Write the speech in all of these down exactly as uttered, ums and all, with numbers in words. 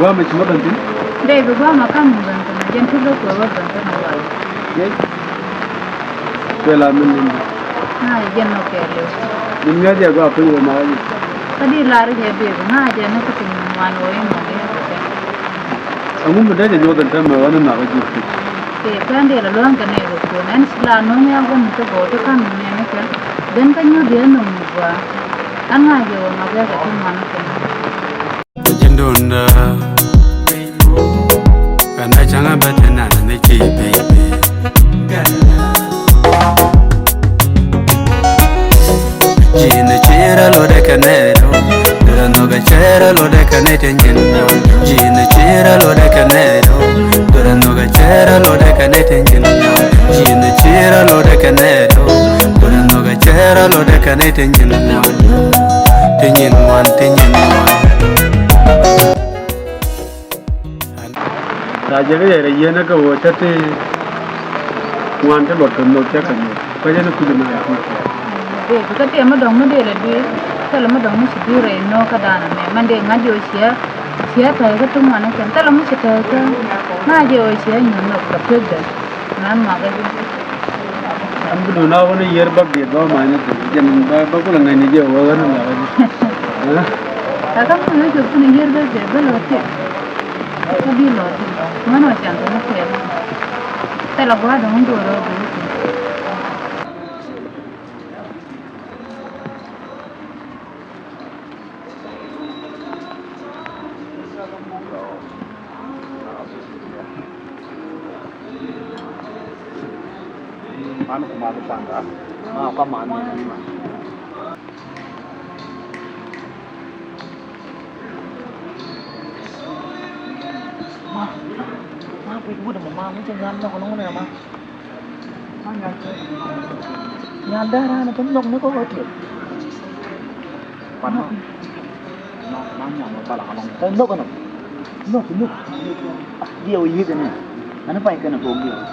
Gua̱a̱mɛ ci mɔ ben thi̱n? Dee bi gua̱a̱mɛ ka̱m mi ben thi̱n, jɛn ti lo̱k kɛ wä ben thi̱n a wal. Yec. Kuɛ la min nin. Ŋa̱c jɛn nɔ kɛɛliw. Min ŋa̱c jɛ gɔaa piny wä makä ji̱. Kä di lar jɛ dee bi ŋa̱c jɛ ni kä piny ŋuan wä in mɔ di kɛ kɛ. Aŋu mi dee jɛ nyuɔth in tɛmɛ wä ni makä ji̱ piny. Kɛ pɛn dee la luäŋ kɛ nɛy kɛ kuɔn ɛn ci la no̱ŋ ya wä mi ti gɔɔ ti ka̱m mi nɛn ni kɛ. Ben kä nyuɔth yɛ no̱ŋ mi gɔaa. Ɛn ŋa̱c jɛ wä makä kɛ ti ŋuan ni kɛ. Jindunda kana changa bete nana ne chi baby. Jina chira lo de kanero, dura no ga chira lo de kanete jindunda. Jina chira lo de kanero, dura no ga chira lo de kanete jindunda. Jina chira lo de kanero, dura no ga chira lo de kanete jindunda. Ti nyin ŋuan, ti nyin ŋuan. Ca jɛ kɛ yɛrɛ yieen ɛ kɛ ɣöö cä ti ŋuan ti luɔt kɛ nhök cä kɛ nhök. Kuecä ni kui̱dɛ na ɛ kui̱. Dee, kä tëë mi dɔ̱ŋ mi dee lɛ dui̱r, thilɛ mi dɔ̱ŋ mi ci dui̱r rɛy nhök kä da̱a̱n ɛmɛ. Mɛn dee ŋa̱c jɛ ɣöö ciɛ, ciɛ tɛ̈ɛ̈kä ti ŋuan ɛ kɛn. Thilɛ mi ci tɛ̈ɛ̈kä, ŋa̱c jɛ ɣöö ciɛ nyuɔ̱n nhök kɛ puekdɛ. Nan makä jɛ. An bi duun a wä ni yier bak diet ba ma ni ti jɛn ba, ba kulɛ ŋäcni jɛ wä ɣän ni makä jɛ. Ɛ? Ɛ kä mi wee jɛ kun yier bak diet ba lɔ ti. Kä bi lɔ ti. Ŋän wä can kɛ ni kɛɛl. Thilɛ gua̱a̱r dɔ̱ŋ duɔl rɔ bi ti. Man ku man panda ma ka man ni ma. Ma, ma, pik wut ma, ma, mi ci nyal nok nong ne ma. Nyal dara na pun nok ne ko hotel. Pan nok. Nok, nok, nok, nok, nok. Nok, nok. Diɛ wä yieth ni. Ani pay kɛn a kok diɛ wä.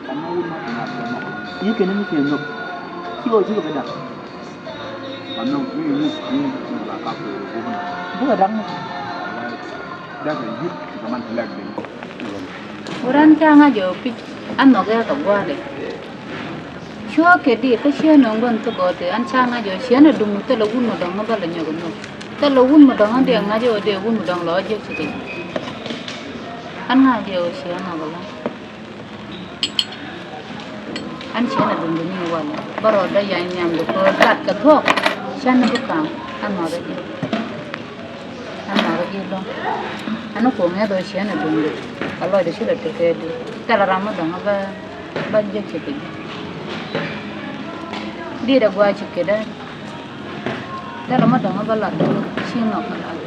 Pan nok wut ma. Yieth kɛn ni kɛ nok. Ci wä ci kɛ bɛ dak. Pan nok ni ni ni la ka ko ko na. Bä dak ni. Dak yieth ka man lak den. Wurɛn ca ŋa̱c jɛ ɔ pi̱c a nhɔk ɛ kɛ gua̱a̱th ɛ. Cuä kɛ di kä ciɛ nöŋ gua̱n thok ɣɔt ɛ an ca ŋa̱c jɛ ɔ ciɛ nɛ duŋ thilɛ wun mi dɔ̱ŋ ɣä bä lɛ nyɔk nhök. Thilɛ wun mi dɔ̱ŋ ɣä dee ŋa̱c jɛ ɔ dee wun mi dɔ̱ŋ lɔ ɣä jek ci kɛ. An ŋa̱c jɛ ɔ ciɛ nɔk ɛ lä. An ciɛ nɛ duŋ di ni wal bä rɔ dɔ ya̱ny nhiam di kɛ lat kɛ thuɔ̱k. Cän ni bi ka̱m an nɔk ɛ jɛ. An nɔk ɛ jɛ lɔ̱ŋ. An ni kuɔ̱ŋ ɛ dhɔ ciɛ nɛ duŋ di. Kɛ lɔcdɛ ci lɛ tekɛ di thilɛ ram mi dɔ̱ŋ ɣä bä. Ba jek ci piny. Dit a gua̱a̱ ci keda. Dala ma dɔ̱ŋ a ba lat ci ŋɔk a lat.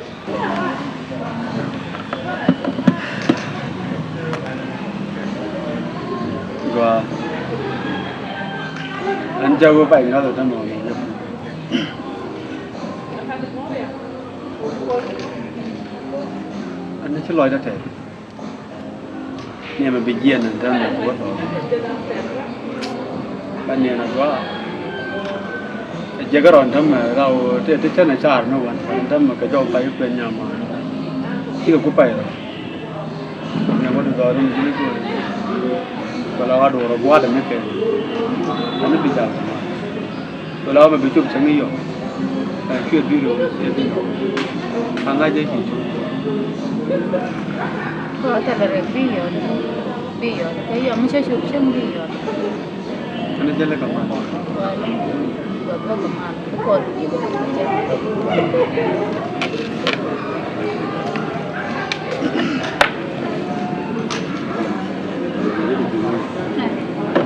Gua̱a̱. An jago pay ŋa̱th a tamɔ ni jek. An ci lɔcdä tɛth. Ni mɛ bi jiɛn ni tɛmɛ wä tɔ. Ba ni na gua. Jɛ kɛ rɔn tɛmɛ raw te te cɛn car ni wan tɛmɛ kɛ jɔk pay kuen nyama. Ci kɛ ku pay rɔ. Ni wä tɔ ni jini ko. Wala wa do rɔ bua de mi kɛ. Ani bi jal. Wala wä mɛ bi cop cäŋ i̱ yɔ. Ɛ cuɛ dui̱r ɛ wä cuɛ dui̱r ɛ wä. Aŋa jɛ ci cop. Kɔ thilɛ rɛ bi yɔ. Bi yɔ. Kɛ yɔ mi cä cop cäŋ bi yɔ. Kɛnɛ jɛ lɛ kɛ mal.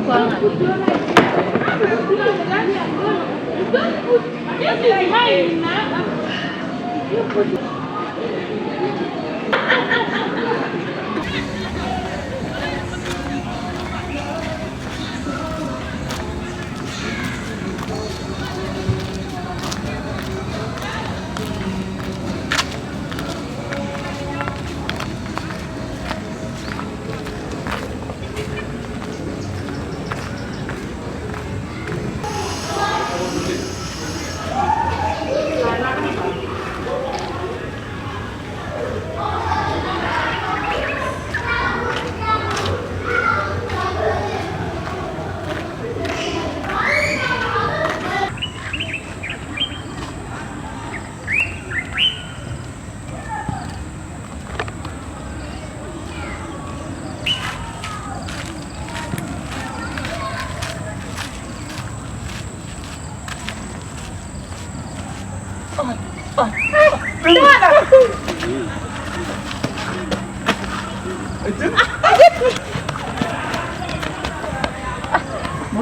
Wala. Wala kɛ mal. Kɔ.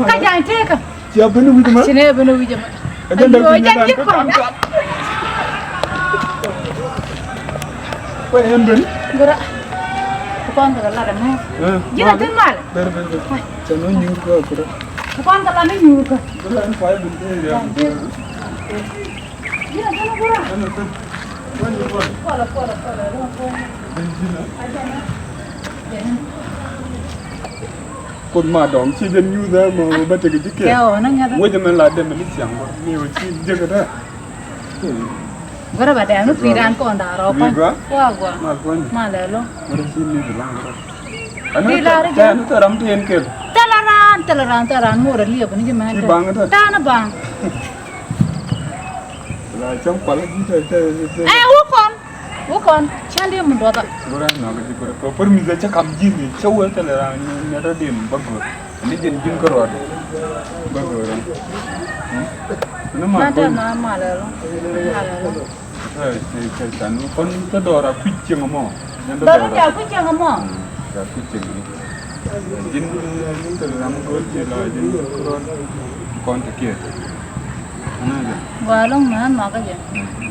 Ka ja̱a̱ŋ tëëkä. Cia ben wi̱c ma. Ci nɛ ben wi̱c ma. Ɛ jɛn däk. Ayo, piny jɛn dan ji̱ kɔn. Kuɛ ɛn ben. Gura. Kɔn kɛ lat ɛmɛ. Ji̱n a thi̱n mal. Ber, ber, ber. Ca nɔ nyuur kɛ gura. Kɔn kɛ lat ni nyuur kɛ. Gura ɛn kuay ben tëë ya. Ji̱n a thi̱n gura. Ɛn a thi̱n. Kuɔlɛ, kuɔlɛ, kuɔlɛ. Kuoth ma dɔ̱ŋ ci jɛn nyuuth ɛ mɔ bä tek ji̱ kɛ. Kɛ ɣɔw ni ŋäth. Wec mɛ la dɛm ni ciaŋ bä mi wä ci jek dɛ. Gɔrɛ ba dɛm ni kui̱dan kɔn da̱a̱ rɔ kuany. Wa gua. Ma kuany. Ma lɛ lɔ. Gɔrɛ ci ni bi laŋ gɔrɛ. Di la ri jɛ. Ni tɛ ram ti en kel. Tɛ la ran, tɛ la ran, tɛ ran ŋorɛ liɛp ni ji̱ mɛ. Ci baŋ tɛ. Ta̱a̱ ni baŋ. La cam kual ji̱ tɛ tɛ tɛ. Ɛ wä kɔn. Wä kɔn cän diɛ mi duɔth ɔ. Bä raan nɔk ji̱ bä raan kɔ pär mi dhɛ cä kam ji̱ ni cä wee thilɛ raan ni rɔ diɛn bä go̱r. Ni jɛn ji̱n kä ruɔdɛ bä go̱r. Ni ma tɛ ma mal ɛlɔ. Mal ɛlɔ. Ɛ cɛ cɛ can kɔn kä dɔɔr a kui̱c cieŋ mɔ. Dɔɔr a kui̱c cieŋ mɔ. Ca kui̱c cieŋ ni. Ji̱n ji̱n thilɛ ram go̱r ji̱ la ji̱n kä ruɔd kɔn ti kiɛ. Gua lɔŋ mɛ makä jɛ.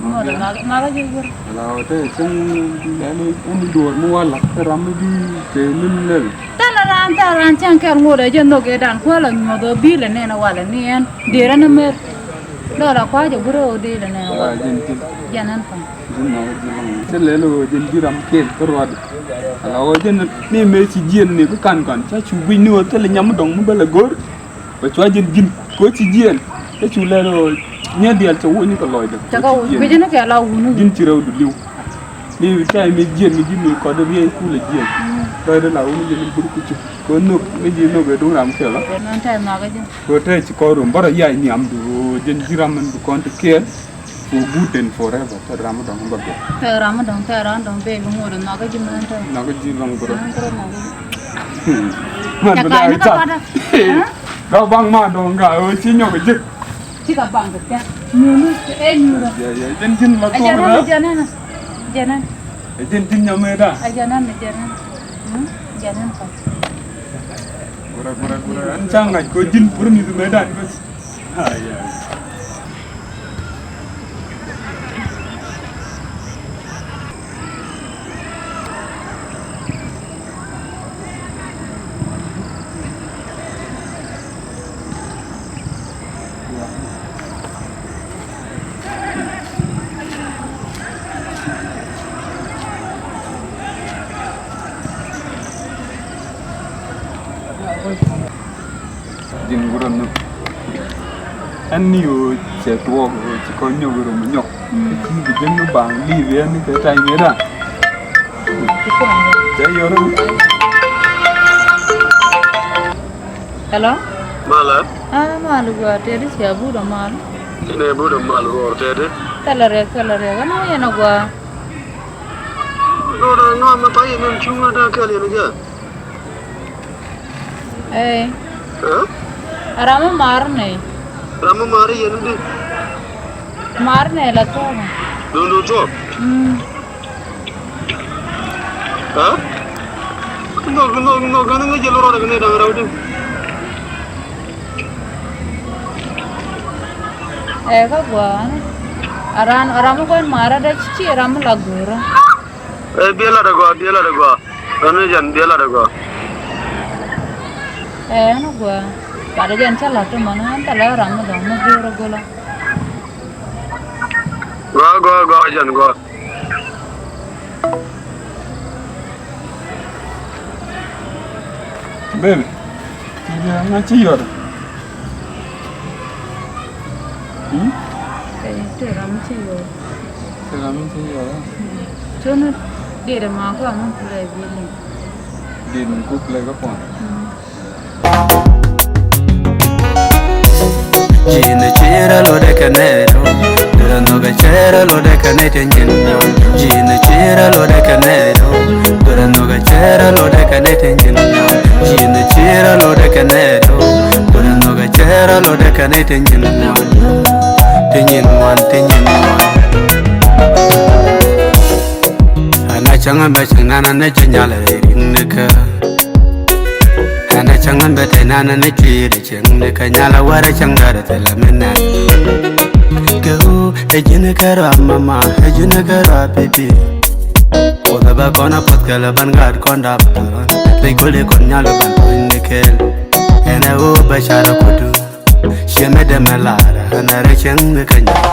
Ŋuɔt makä, makä jɛ guir. La wä te cin lɛli ɛn duɔr mi wala te ram mi bi te min lɛl. Thilɛ ran, thilɛ ran cɛn kɛl ŋuɔt ɛ jɛ nhok ɛ dan kuäl ɛ nyuɔth ɛ bil ɛ nɛn ɛ walɛ ni ɛn. Dier ɛn ɛ mer. Lɔl ɛ kua jɛ guir ɛ ɣöö dier ɛ nɛn ɛ walɛ. Jɛn ɛn pam. Jɛn makä jɛ lɔŋ. Cɛ lɛl ɛ ɣöö jɛn ji̱ ram kel kä ruat. Ala ɣöö jɛn ni mëë ci jiɛn ni kä kan kan ca cu guic ni ɣöö thilɛ nyam mi dɔŋ mi bä lɛ go̱r. Bɛ cua ji̱n ji̱n kɛ ci jiɛn. Cɛ cu lɛl ɣöö nyɛ diaal cɛ woc ni kɛ lɔcdɛ. Cɛ kɛ woc guic ni kɛ la wuni. Ji̱n ci rɛwdu li̱w. Ni tɛy mi jiɛn mi ji̱n mi kɔt riey kulɛ jiɛn. Lɔcdɛ la wuni ji̱n mi bur kucu. Kɛ nhök mi ji̱ nhök ɛ duŋ ram kɛl ɔ. Nɔn tɛy nhɔakä ji̱n. Kɛ tɛy ci kɔr rum bärɛ yac nhiamdu ji̱n ji̱ ram min bi kɔn ti kɛɛl. For good and forever. Thɛk ram mi dɔ̱ŋ bä gɔaa. Thɛk ram mi dɔ̱ŋ, thɛk ram dɔ̱ŋ bɛ bi ŋot nhɔakä ji̱ män tɛk. Nhɔakä ji̱ lɔŋ bä rɔ. Män tɛk nhɔakä ji̱. Män bi da̱a̱k i̱ cat. Dɔ̱k baŋ ma dɔ̱ŋ ga̱a̱ ɣöö ci nyɔk i̱ ji̱k. Ci kɛ baŋ kɛ kɛ. Nyuuni ɛ nyuurä. Yɛ yɛ jɛn ji̱n la tuɔɔk rɛ. Jɛn ɛn. Jɛn ɛn. Ɛ jɛn ji̱n nyam mëë da̱a̱. Ɛ jɛn ɛn, ɛ jɛn ɛn. Jɛn ɛn kɔ. Gurɛ gurɛ gurɛ ɛn ca ŋa̱c kɛ ji̱n pur mi̱th mëë da̱a̱ ni bäth. Ji̱n gurä nhök. Ɛn ni ɣöö cɛ tuɔɔk ɣöö ci kɔn nyɔk ɣöö mi nyɔk. Ci bi ji̱n mi baŋ li̱i̱p yɛn ni kɛ ta̱ny ni da̱ŋ. Cɛ yɔr. Hello? Malɛ? Ah, mal gua tɛt cia budɔ mal. Inɛ budɔ mal gua tɛt. Thilɛ rɛk, thilɛ rɛk. Ɛn wä yɛn a gua. Nɔ da nɔ mɛ pa yɛn ɛn cuŋ a da kɛl yɛn a jɛ. Ee. Ɛ? Ram mi mar nɛ. Ram mi mar yɛn di. Mar nɛ la tuɔk. Dundun tuɔk. Mm. Ɛ? Nhɔk, nhɔk, nhɔk, ŋäc jɛ lorɔdɛ kɛ nɛ da̱ŋ rɛw di. Ɛ, kä gua̱a̱n. A ran, a ram mi gua̱n mar adɛ ci ram mi la go̱o̱rä. Ɛ, biɛ lat agɔaa, biɛ lat agɔaa. Ɛn jɛn biɛ lat agɔaa. Ɛ, ɛn agɔaa. Lat jɛn cä lat ti mɔni, ɛn thilɛ ram mi dɔ̱ŋ mi go̱o̱r agolä. Gɔaa, gɔaa, gɔaa, jɛn gɔaa. Baby, ti diɛ ŋa ci yɔr? Hmm? Ɛ, ti ram mi ci yɔr. Ti ram mi ci yɔr, ɛ? Hmm. Cuni, diɛ ma kua mi play bi liŋ. Diɛ mi ku play kä puɔn. Hmm. Ji̱n cir a lotdɛ kɛ nɛy dɔ̱ŋ. Duer a nhök a cir a lotdɛ kɛ nɛy tin ji̱n muɔ̱n. Ji̱n cir a lotdɛ kɛ nɛy dɔ̱ŋ. Duer a nhök a cir a lotdɛ kɛ nɛy tin ji̱n muɔ̱n. Ji̱n cir a lotdɛ kɛ nɛy dɔ̱ŋ. Duer a nhök a cir a lotdɛ kɛ nɛy tin ji̱n muɔ̱n. Tin ji̱n muɔ̱n, tin ji̱n muɔ̱n. Cäŋ bä cäŋ nana ni ci nyal ri riŋ ni kä. Ɛn cäŋ bä te nana ni ci ri cäŋ ni kä nyal wara cäŋ dara te la mi nɛ. Kɛ wu ɛ ji̱n kɛ rɔ mama ɛ ji̱n kɛ rɔ pipi. Kuoth bä kɔn a puɔth kɛ lɛ ban gat kɔn dap. Lɛ goli kɔn nyal ban kɔn ni kɛl. Ɛn ɛ wu bä cara kudu. Ciɛ mi dee mɛ lar ɛn a rɛ cieŋ mi kɛ nyɔk.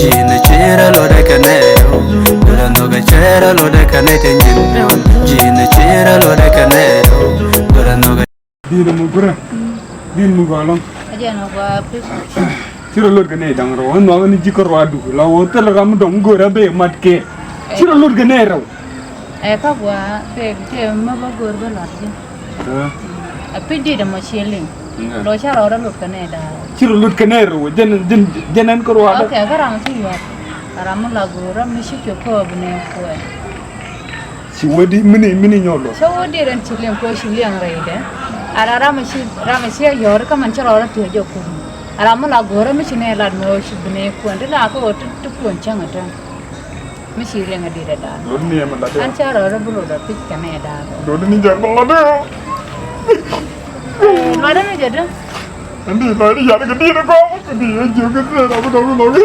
Ji̱n ci rɛ lotdɛ kɛ nɛ rɛw. Gurɛ nhɔkɛ cɛ rɛ lotdɛ kɛ nɛ te nyin muɔ̱n. Ji̱n ci rɛ lotdɛ kɛ nɛ rɛw. Gurɛ nhɔkɛ. Di̱t mi gurɛ. Di̱t mi gɔlɔŋ. Ci rɛ lot kɛ nɛ da̱ŋ rɛw ɛn nhɔkɛ ni ji̱ kä ruaadu la wä thil ram mi dɔ̱ŋ go̱o̱rɛ bee mat kɛ. Ci rɛ lot kɛ nɛ rɛw. Ɛ kä gua tëë tëë mä bä go̱o̱r bä luat ji̱. Ɛ pi̱c di̱t ɛmɔ ciëliŋ. Lɔ ca rɔɔdä lut kɛ nɛ da̱a̱. Ci rɔ lut kɛ nɛ rɛw jɛn jɛn jɛn ɛn kɛ ruaadä. Ok kä ram ci yuɔt. Ram mi la go̱o̱r ram mi ci cuɛ kɔɔp nɛ kuɛ. Ci wä di mini mini nyɔk lɔ. Cä wä di rɛn ci liŋ kuɛ ci liŋ rɛydɛ. Ara ram ci ram ci a yɔɔr kä man ci rɔɔdä tiɛ jɛ kum. Ara mi la go̱o̱r ram mi ci nɛ lat mɛ wä ci bi nɛ kuɛ di la kä wä ti ti kuɛ cäŋ a tɛn. Mi ci riɛŋ a dit a da̱a̱n. Lotdɛ ni ɛmɛ latdɛ. An ca rɔɔdɛ bi lotdɛ pi̱c kɛ nɛ da̱a̱n. Lotdɛ ni jɛ bi latdɛ. Ɛ, lotdɛ ni jɛ dee. Ɛn di lotdɛ ni jɛ kɛ dit a gɔɔ kɛ di ɛ jiök kɛ dit a bi dɔ̱ŋ bi lotdɛ.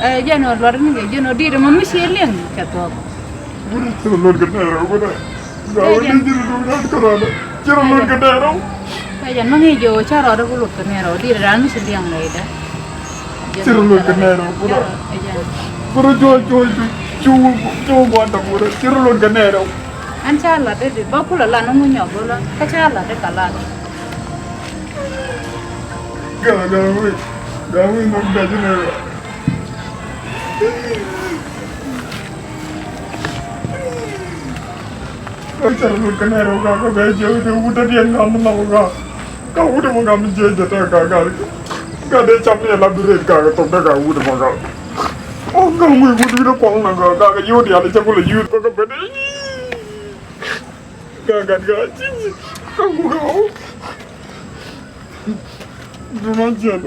Ɛ, jɛn ɔ lotdɛ ni jɛ jɛn ɔ dit ɛmɔ mi ci liɛŋ kɛ thuɔ̱k. Wut ci rɔ lot kɛ nɛ rɛw wut ɛ. Ɛ, jɛn. Ci rɔ lot kɛ nɛ rɛw. Ɛ, jɛn mi ŋi̱i̱c jɛ ɔ ca rɔɔdɛ bi lot kɛ nɛ rɛw dit a da̱a̱n mi ci liɛŋ lotdɛ. Ci rɔ lot kɛ nɛ rɛw. Kɛ rɔ cu cu cu cu cu gua̱n dɔ̱ŋ wurɛ ci rɔ lot kɛ nɛ rɛw. An ca lat dee di ba kulɛ lat ni ŋuny nyɔk go̱lä kä ca lat dee ka lat. Ga̱ ga̱ wi̱i̱ ga̱ wi̱i̱ nhɔk dɛc nɛ rɛw. Kä cɛ rɔ lut kɛ nɛy rɛw ka kä bɛ jiök i̱ wut dädiɛn ŋa̱m mi nhɔk kä. Kä wut ɛmɔ ŋa̱m mi jiök jɛ tɛk ka gal. Kä dee cam ni ɛ lap duret ka kɛ thok däk ka wut ɛmɔ gal. Ɔ ŋa̱m wi̱i̱ wut wi̱n ɛ kuɔŋ na kä ka kɛ yio̱w diaal i̱ cɛ kulɛ yuuth kä kä ben i̱. Kä gat kä ci kä wut kä ɣɔw. Duman jiɛn.